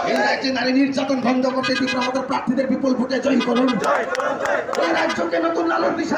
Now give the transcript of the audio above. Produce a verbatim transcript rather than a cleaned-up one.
এই রাজ্যে নারী নির্যাতন বন্ধ করতে ত্রিপুরা মথা প্রার্থীদের বিপুল ভোটে জয়ী করুন। এই রাজ্যকে নতুন আলোর দিশা